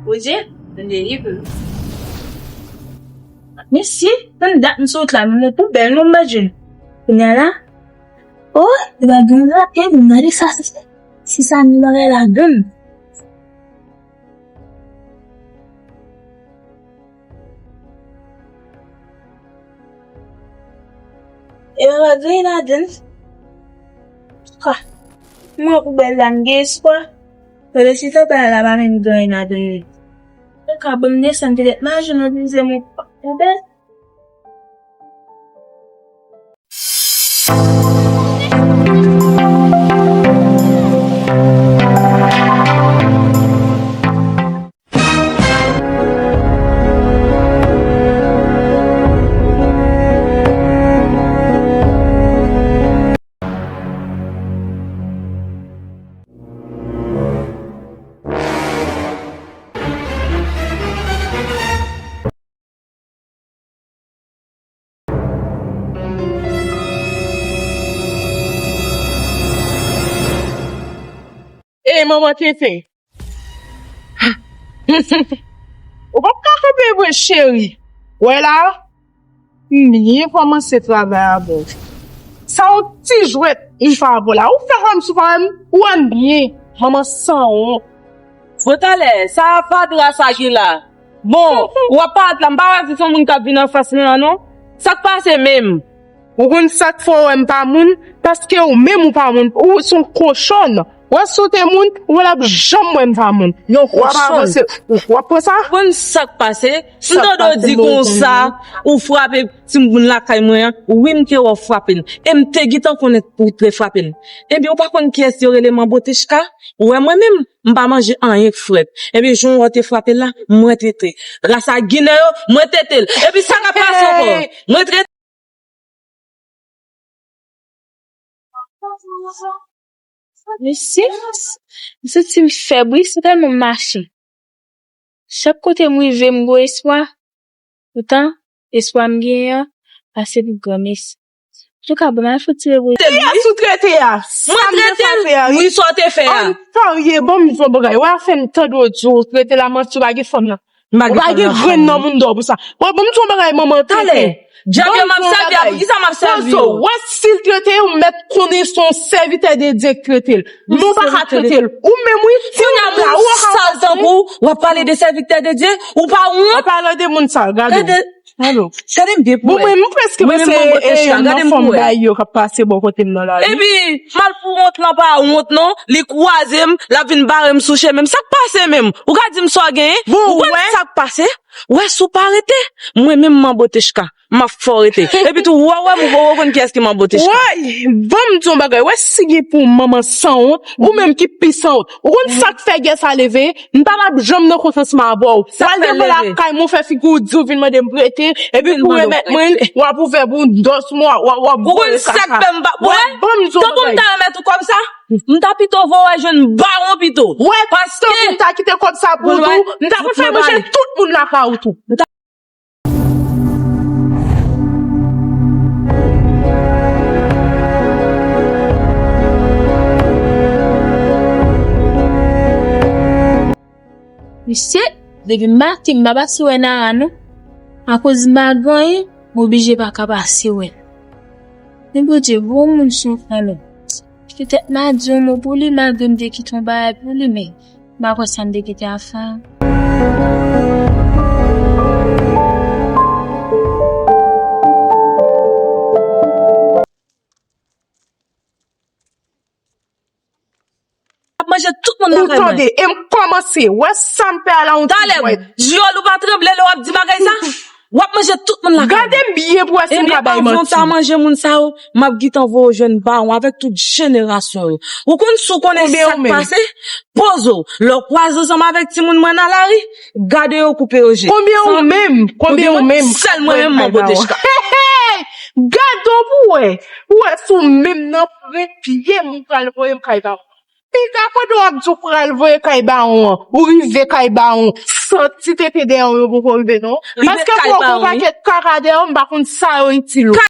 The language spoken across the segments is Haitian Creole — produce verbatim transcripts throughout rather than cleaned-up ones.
Bondye, m delivre. Mesye, tann dat m sot la, m nan poubèl non, m pa jwenn. Kounye a la, oh, li pa gen la, e m gade sa, si, si sa ni bagay la, grann. E yo pa gen anyen ladan l. Kwa? Mwen poubèl la, m gen espwa. Fò de chita pa la, pa menm gen anyen ladan l. Yo ka ban m desann, petèt m a jwenn yon dezyèm poubèl. Ey, manman tenten. Ou p ap ka kanpe vre, cheri. Wè la, m byen kòmanse travay avè w. Sa yon ti jwèt m fè avè w la. Ou fè kòmsi w pa wè m, ou wè m byen. Manman sanwont. Bon, talè, sa fatra sa ki la. Bon, w ap parèt la, m pa wè si se yon moun k ap vin anfas mwen an non. Sa k pase menm? Ou konn sa k fè w wè m pa moun? Paske ou menm ou pa moun. Ou se yon kochòn. Wè si w te moun, ou pa t ap janm wè m pa moun. Yon kochòn. W ap avanse, w ap pran sa? Ou konn sa k pase? M tande w di konsa, ou frape timoun lakay mwen an. Wi, m te wè w frape l. E m te gentan konnen ou te frape l. Ebyen, ou pa konn kiyès yo rele Manbo Techka? Ou wè mwen menm, m pa manje anyen k frèt. Ebyen, jan w wè w te frape l la, mwen trete. Ras a Ginè yo, mwen trete l. Epi sa k ap pase ankò? Mwen trete. Mesye, m santi m fèb wi, se tèlman m mache. Chak kote m rive, m gen espwa. Poutan, espwa m genyen an pase pou granmesi. Antouka, bon, m al fout tire pou. Trete a, sou trete a. Mwen trete l. Wi, sa w te fè a. Ann parye, bon, m di w bagay. Wè, afè m tande w di w trete l a manti, w pa gen fanm nan. Ou pa gen grenn nan moun dò pou sa. Bon, bon, m di w bagay, manman tenten. Talè. Djab yo m ap sèvi a, poukisa m ap sèvi yo? Poze w, wè si l trete w, mèt konnen se yon sèvitè de Dye k trete l. Men w pa ka trete l. Ou menm, wi, si w la, ou ka. Sal tankou w, w ap pale de sèvitè de Dye, ou pa wont? An palan de moun sal, gade w. Gade. Gade m byen pou wè. Bon, mwen, m prèske panse e youn nan fanm bay yo k ap pase bò kote m nan lari. Epi, malpouwont lan pa wont non, li kwaze m, l ap vin bare m sou chemen m. Sa k pase menm? Ou ka di m sa w genyen? Bon, ou konn sa k pase? Wè, si w pa rete, mwen menm Manbo Techka, m ap fè w rete. Epi tou, wè, wè, m poko konn kiyès ki Manbo Techka. Woy, ban m di w yon bagay. Wè, si gen pou manman sanwont, ou menm ki pi sanwont. Ou konn sa k fè gè sa leve? M pa t ap janm nan konfyans mwen avè w. W al devan lakay mwen, w fè figi w di w vin mande m prete, epi pou remèt mwen, w ap ouvè bouch dòs mwen, w ap, w ap, w ap vole kaka. Ou konn sa k fè m pa, wè, tankou m ta remèt ou kòb sa, m ta pito voye w al jwenn bawon pito. Wè, tankou m ta kite kòb sa pou ou tou, m ta konn fè manje tout moun lakay ou tou. Mesye, depi maten m pa pase wè Nara non. Akoz m pa gen anyen, m oblije pa ka pase wè l. Men Bondye bon moun sou yon fè lòt. Petèt m a di yon mo pou li, malgre m te kite yon bagay pou li, men m pa kwè sa m te kite a fè. Ap manje tout moun lakay mwen. Ou tande, e m kòmanse wè sa m fè a la yon ti jwèt. Talè, dyòl ou pa tranble lè w ap di bagay sa? W ap manje tout moun lakay mwen. Gade m byen pou wè si m ka bay manti. Ebyen, avan w ta manje moun sa yo, m ap gentan voye w jwenn bawon avèk tout jenerasyon yo. Ou konn si w konnen sa k pase? Poze w. Lè w kwaze ansanm avèk timoun mwen nan lari, gade yo koupe yo je. Konbyen ou menm? Konbyen ou menm? Sèl mwen menm, Manbo Techka. Gade w pou wè. Ou wè si w menm nan pran pye m, ou pral voye m kay bawon. Piga pandan w ap di w pral voye kay bawon an, ou rive kay bawon, santi tenten dèyè w yo poko rive non. Paske m wè w gen yon pakèt kaka dèyè w, m pa konn sa yo itil ou.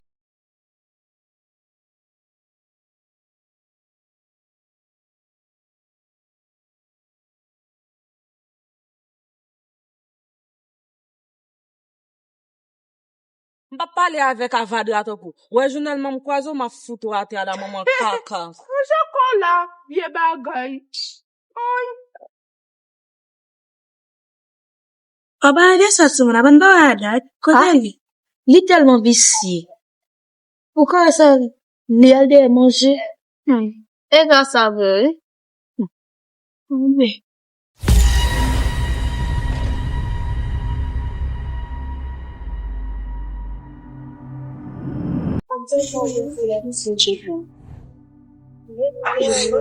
M ap pale avèk avadra tankou. Wè jounèlman m kwaze w, m ap fout ou atè a la manman kaka. Ranje kò w la, vye bagay. Ay. An palan de sa, timoun, aprann pale a dat. Kote li? Li tèlman visye. Ou ka wè sa, li al dèyè manje. Hmm. E sa sa vre, wi. Hmm. Wi.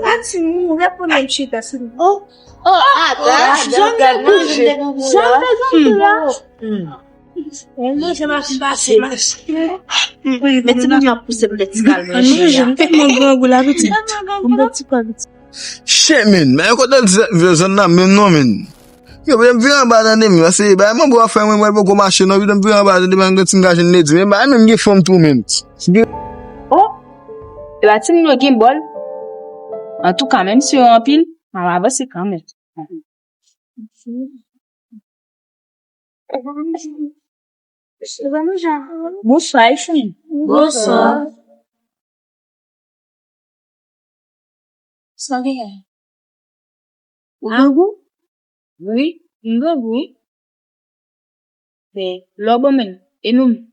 Ati, moun, reponn mwen chita sou. Oh, oh, ah, jan m te kouri, jan m te kouri la. Mwen manje mache, mache, mache. Men timoun yo ap pouse m nan ti kal manje a. Manje, m te mwen grangou la, pitit. M te ti kal, pitit. Shit, man. Men kote l zòn nan menm non, man. Yo, m vire anba tande, men. Paske bagay manbo ap fè mwen, mwen poko mache non, m vire anba tande, men gen ti gajen nedi, men bagay menm gen fanm tou, men. Oh, e pa timoun yo gen bòl. Antouka, menm si yo anpil, m ap avanse kanmenm. Bonswa, Ifrine. Bonswa. Sa w genyen? Ou grangou? Wi, m grangou, wi. Men, lè w ban mwen l, e nou menm?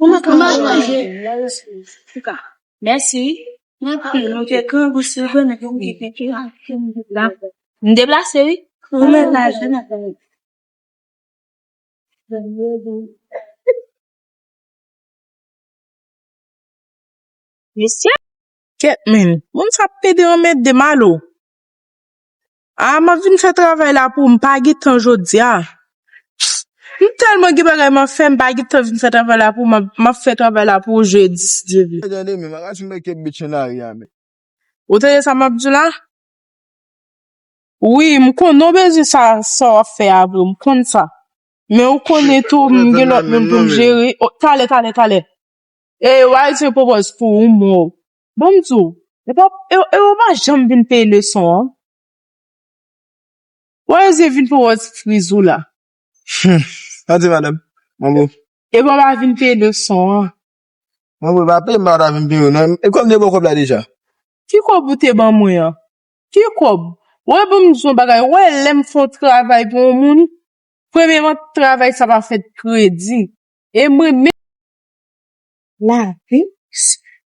Ou mèt manje. Antouka, mèsi, wi. Mèsi, nou te grangou, se vre, men nou te grangou. Dakò. M deplase, wi. Ou mèt laje nan kay. Mesye. Kèt, men. Moun sa ap pede anmède m alo. A, m ap vin fè travay la pou ou, m pa gen tan jodi a. M tèlman gen bagay m ap fè, m pa gen tan vin fè travay la pou ou, m ap, m ap fè travay la pou ou jedi, si Dye vle. Tande, men, m pa ka di m mèt kèt bitch nan lari a, men. Ou tande sa m ap di w la? Wi, m konnen w bezwen sa, sa w ap fè a vre, m konn sa. Men ou konnen tou, m gen lòt moun pou m jere. O, talè, talè, talè. E, w a di pwopòz pou ou, mò. Bon, m di w, e pa, e, e w pa janm vin peye leson an. W a di vin pwopòz friz ou la. Hmm. Sa di, madanm? Manbo. E w pa vin peye leson an. Manbo, pa peye, m pa ta vin peye, non. E kòb de bon kòb la deja? Ki kòb ou te ban mwen an? Ki kòb? Wè, ban m di w yon bagay. Wè, lè m fè yon travay pou yon moun, premyèman, travay sa pa fèt kredi. E mwen menm. Lavi.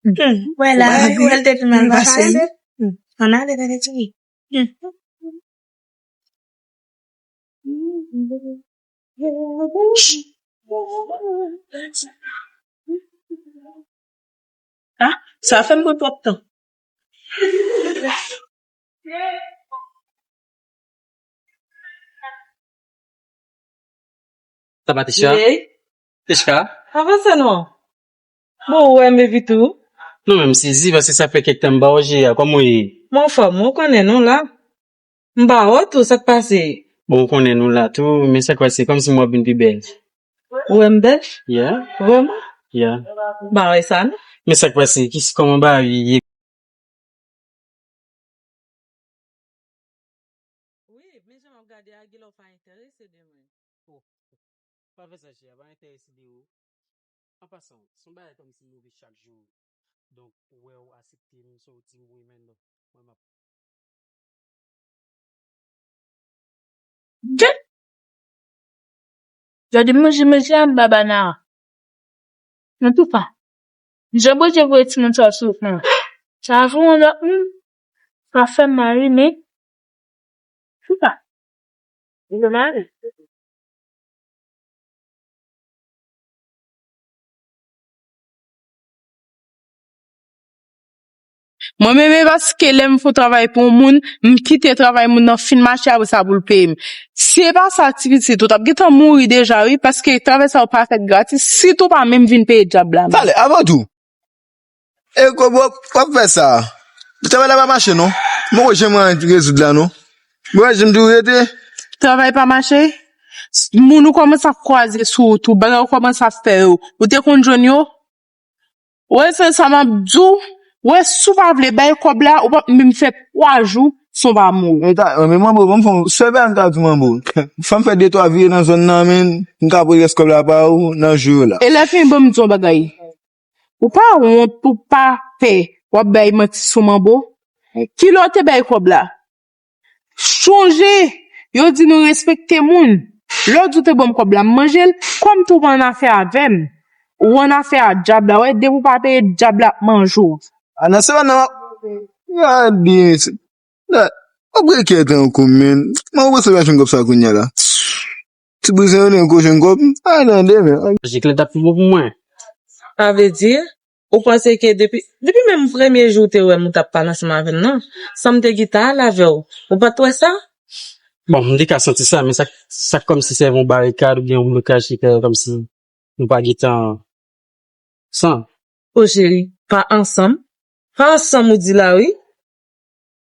Hmm. Wè, lavi. Wè, l te pi mal pase. Hmm. Ann ale, tande ti. Hmm. Ah, sa fè m pran twòp tan. Sa va, Tisha? Hey. Tisha? Avanse non. Bon, ou wè m epi tou? Non, men m sezi, paske sa fè kèk tan m pa wè w, Jay a. Kòman w ye? Mwen anfòm, ou konnen nou la. M pa wè w tou, sa k pase? Bon, ou konnen nou la tou, men sa k pase, kòmsi m wè w vin pi bèl. Ou wè m bèl? Yeah. Vrèman? Yeah. M pa wè sa, non. Men sa k pase, ki, kòman bagay ye? Wi, men jan m ap gade a, genlè w pa enterese de mwen. Oh, pa fè sa, chè, pa enterese de ou. An pasan, se yon bagay kòmsi m leve chak jou. Donk, ou wè w aksepte m, se w di m wi, men non. Mwen, m ap Jodi manje, manje a m ba bana a. Antouka, jan Bondye voye timoun sa sou wout mwen, sa a voye yon lòt moun, sa fè m mal wi, men antouka, li fè m mal. Mwen menm, e paske lè m fè yon travay pou yon moun, m kite travay moun nan fin mache, apre sa pou l peye m. Si e pa sa, ti pitit, ou t ap gentan mouri deja, wi, paske travay sa yo pa fèt gratis, sitou pa menm vin peye dyab la. Talè, avan tou, e kòb w ap fè sa a, travay la pa mache, non. Mwen, wè, jan mwen rezoud la, non. Mwen, jan m di w rete. Travay pa mache? Moun ou kòmanse ap kwaze sou wout ou, bagay ou kòmanse ap fè yo, ou te konn jwenn yo? Ou wè se sa m ap di w, Ou wè, si w pa vle bay kòb la, ou p ap menm fè twa jou san w pa mouri. E ta, men manbo, ban m fè yon sèl bagay m ka di w, manbo. Fè m fè de twa vire nan zòn nan, men m ka pote rès kòb la ba ou nan jou yo la. E lè fini, ban m di w yon bagay. Ou pa wont, ou pa pè, w ap bay manti sou manbo? Kilè w te bay kòb la? Chonje, yo di nou respekte moun. Lè w di w te ban m kòb la, m manje l. Kòm tou w pa annafè avè m, ou annafè a dyab la. Wè, depi w pa peye, dyab la ap manje w. A nan se pa nan w ap gade, mesye. W ap rete kèt ankò, men. Mwen, ou panse w va jwenn kòb sa kounye a la? Ti brizen yo, nèg, ou jwenn kòb? A, tande, men. Jiklet ap pi bon pou mwen. Sa vle di, ou panse ke depi, depi menm premye jou ou te wè m, ou t ap pale ansanm avè m nan, san m te gentan ale avè w, ou pa t wè sa? Bon, m te ka santi sa, men sa, sa kòmsi se yon barikad oubyen yon blokaj ki fè kòmsi nou pa gentan san. O cheri, pa ansanm. Pa ansanm ou di la, wi.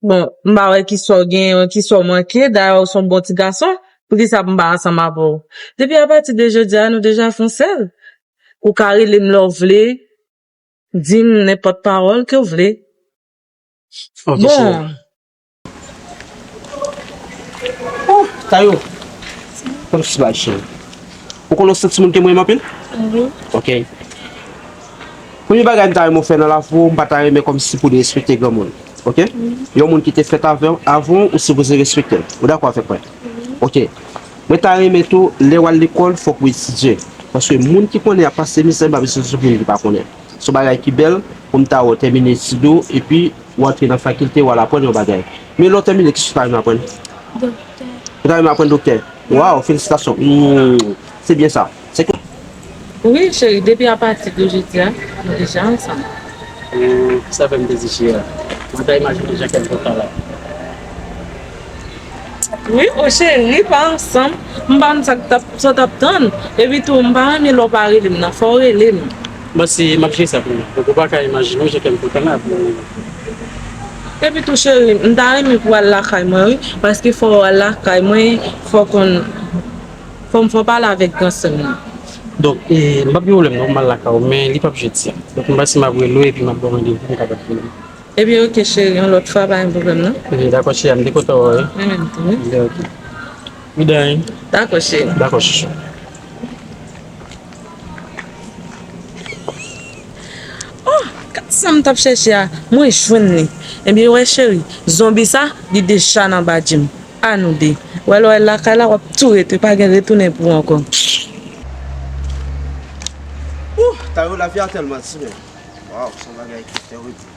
Bon, m pa wè ki sa w gen, ki sa w manke. Dayè, ou se yon bon ti gason. Poukisa pou m pa ansanm avè w? Depi apati de jodi a, nou deja fè yon sèl. Ou ka rele m lè w vle, di m nenpòt pawòl ke w vle. Ok, bon, cheri. Oh, Tayo. Kòm si bay cheri. Ou konnen w se timoun ke mwen renmen anpil? Wi. Ok. Premye bagay m ta renmen w fè nan lavi w, m pa ta renmen kòmsi pou derespekte granmoun. Ok? Wi. Yon moun ki te fèt avè w, avan w, ou sipoze respekte l. Ou dakò avèk mwen? Wi. Ok. Mwen ta renmen tou, lè w al lekòl, fòk ou etidye. Paske moun ki konnen ap pase mizè, m pa bezwen sou moun ki pa konnen. Se yon bagay ki bèl pou m ta wè w tèmine etid ou, epi w antre nan fakilte, w al aprann yon bagay. Men lè w tèmine, kisa w ta renmen aprann? Doktè. Ou ta renmen aprann doktè? Waw, felisitasyon. Hmm, se byen sa. Se ke Wi, cheri, depi apati de jodi a, nou deja ansanm. Hmm, sa fè m plezi, cheri. Mwen ta imajine jan kè m kontan la. Wi, o cheri, pa ansanm. M pa konn sa k t ap, sa w t ap tann. Epi tou, m pa renmen lè w pa rele m nan. Fò w rele m. Bon, si m ap jere sa pou mwen. Donk, ou pa ka imajine w jan kè m kontan la pou ou. Epi tou, cheri, m ta renmen pou w al lakay mwen, wi. Paske fò w al lakay mwen, fò w konn, fò m fè w pale avèk gran sè m nan. Donk, e, m p ap gen pwoblèm non, m al lakay ou, men li p ap jodi a. Donk, m panse m ap rele w epi m ap ba w randevou pou n kapab vini. Ebyen, oke, cheri, yon lòt fwa, pa gen pwoblèm, non? Ebyen, dakò, cheri, m te kontan wè w, wi. Mwen menm tou, wi. Ebyen, oke. Wi, Dany. Dakò, cheri. Dakò, chouchou. Oh, gad sa m t ap chèche a, mwen jwenn li. Ebyen, wè, cheri, zonbi sa, li deja nan badji m. A nou de. Wè, lè w al lakay la, w ap tou rete, pa gen retounen pou ou ankò. Ouh, Tayo, lavi a tèlman di, men. Waw, se yon bagay ki terib.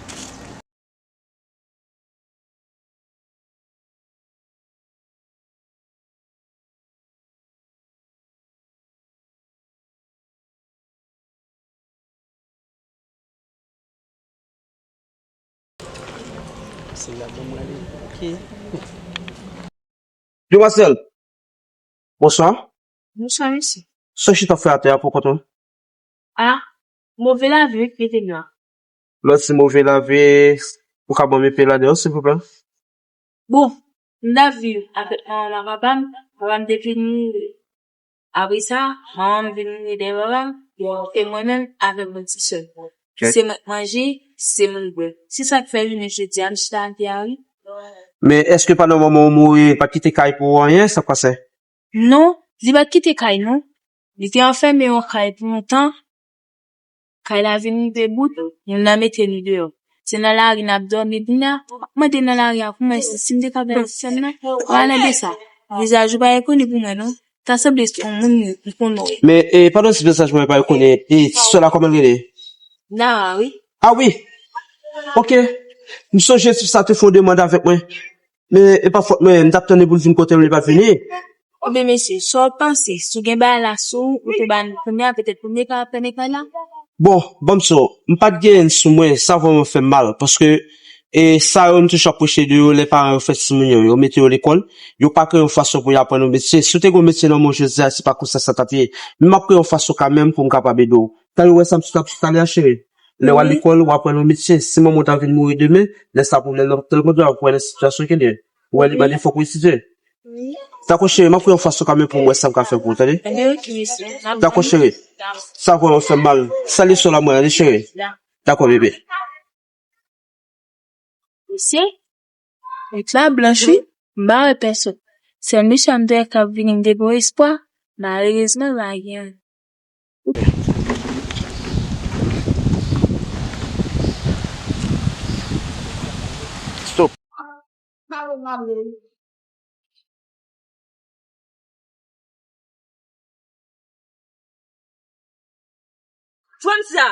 Se la pou mwen ale. Ok. Demwazèl, bonswa. Bonswa, mesye. Sa w chita fè atè a pou kont ou? Ah, move lavi wi, rete la. Lè w di move lavi, ou ka ban m enpe ladan yo, silvouplè? Bon, m t ap viv avèk manman ak papa m, papa m te vin mouri. Apre sa, manman m vin mouri dèyè papa m, se mwen menm avèk yon ti sè. Ok. Se mwen k manje, se mwen k bwè. Se sa k fè jounen jodi a, m chita atè a wi. Men èske pandan manman w mouri, li pa t kite kay pou ou anyen, sa k pase? Non, li pa t kite kay non. Li te anfèmen yon kay pou yon tan. Kay la vin rive bout, moun nan mete nou deyò. Se nan lari n ap dòmi kounye a. M ap mande nan lari a pou mwen si, si m te ka bay sè m nan. Pale de sa. Vizaj ou pa rekoni pou mwen non. Ta sanble se yon moun m konnen w. Men, e, pandan se vizaj mwen pa rekoni, e, sè la kòman l rele? Nara, wi. Ah wi. Ok. M sonje fi sa te fè yon demann avèk mwen. Men e pa fòt mwen, m t ap tann li pou l vin kote m, li pa t vini. Ebyen, mesye, sa w panse? Si w gen bagay la sou ou, ou te ba n kounye a, petèt pou m te ka fèmen kay la? Bon, ban m di w, m pa t gen sou mwen, sa vrèman fè m mal, paske, e, sa yo m toujou ap preche de yo, lè paran yo fè timoun yo, yo mete yo lekòl, yo pa kreye yon fason pou yo aprann yo metye. Si w te gen yon metye nan men w jodi a, se pa konsa sa t ap ye. Men m ap kreye yon fason kanmenm pou m kapab ede w. Tan yo wè sa m sot ap sot ale a, cheri. Lè w al lekòl, w aprann yon metye. Si manman w ta vin mouri demen, lè sa pwoblèm nan pral kontre, w ap wè nan sitiyasyon ke l ye. Ou wè, li mande fòk ou etidye. Dakò, cheri, m ap wè yon fason kanmenm pou m wè sa m ka fè pou ou, tande? Dakò, cheri. Sa vrèman fè m mal. Salye sè w la mwen, tande, cheri. Dakò, bebe. Mesye, wout la blanch wi, m pa wè pèsonn. Sèl misye a m te wè k ap vini m te gen espwa, malerezman m pa gen anyen. Stop. Fransa!